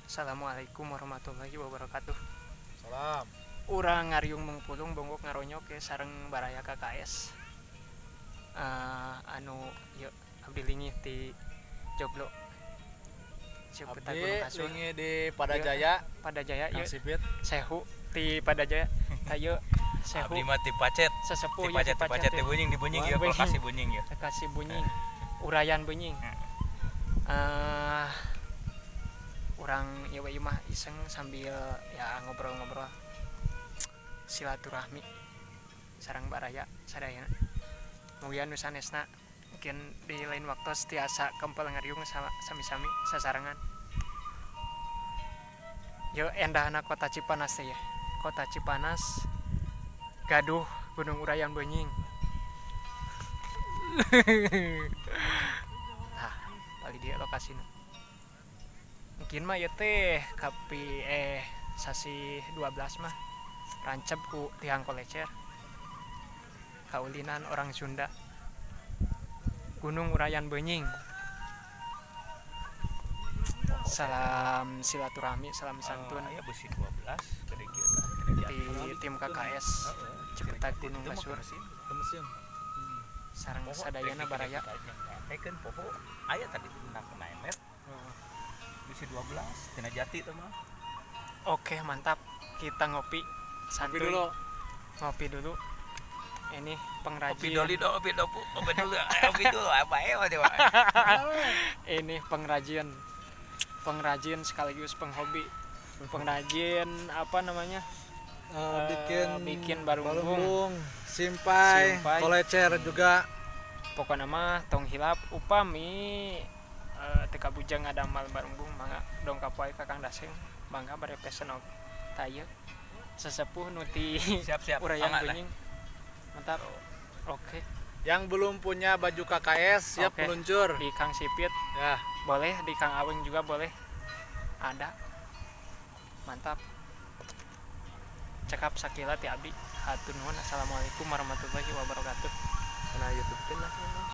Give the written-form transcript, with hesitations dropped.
Assalamualaikum warahmatullahi wabarakatuh. Salam. Urang ngariung mengpulung bonggok ngaronyok ya sareng baraya KKS. Anu yuk abdi lingih ti Joglo. Ciputat Abdi Gunung Kasur. lingi di Padajaya, Padajaya Kang yuk Sipit. Sehu ti Padajaya. Tayo sehu Abdi mah ti Pacet. sesepuh Ti ya Pacet, ti Pacet, ti ya. Bunying, di Bunying ya, Bunying. lokasi Bunying ya. Kasih Bunying. Urayan Bunying. Urang ieu we mah iseng sambil ya ngobrol-ngobrol silaturahmi sareng baraya sadayana. Mugia nu sanesna mungkin di lain waktu tiasa kempel ngariung sama sami-sami sasarengan. Yo endahna kota Cipanas teh ya. Kota Cipanas gaduh Gunung Urayan Benying. Nah, paling dia lokasina. Mungkin mah ya teh kapi sasi 12 mah rancep ku tihang kolecer. Kaulinan orang Sunda. Gunung Urayan Benying. Salam silaturahmi, salam santun Aya besi 12 gede kieu tah. di tim KKS Ciputat Gunung Kasur Ke mesin. sareng sadayana baraya. Kan poho aya tadi tentang menet besi 12 tina jati teh mah. Oke, mantap. Kita ngopi Kopi santuy. dulu. Ngopi dulu. Ini Kopi pengrajin. doli do, kopi dopu, kopi dulu, kopi dulu apa ya coba. Ini pengrajin. Pengrajin sekaligus penghobi. Pengrajin apa namanya? Bikin bikin barumbung. barumbung, simpai, Simpai. kolecer juga. Pokoknya mah tong hilap upami teu kabujang ngadamal barumbung mangga dongkap wae ka Kang Daseng mangga bade pesen oge. Tah ieu sesepuh nu ti Siap siap. Urayan Mangga lah. Benying. Mantap. Oke, Yang belum punya baju KKS siap Oke. meluncur. di Kang Sipit Ya, boleh, di Kang Aweng juga boleh. Ada. Mantap. Cekap sakila ti abdi. Hatur nuhun. Assalamualaikum warahmatullahi wabarakatuh. Karena YouTube lah.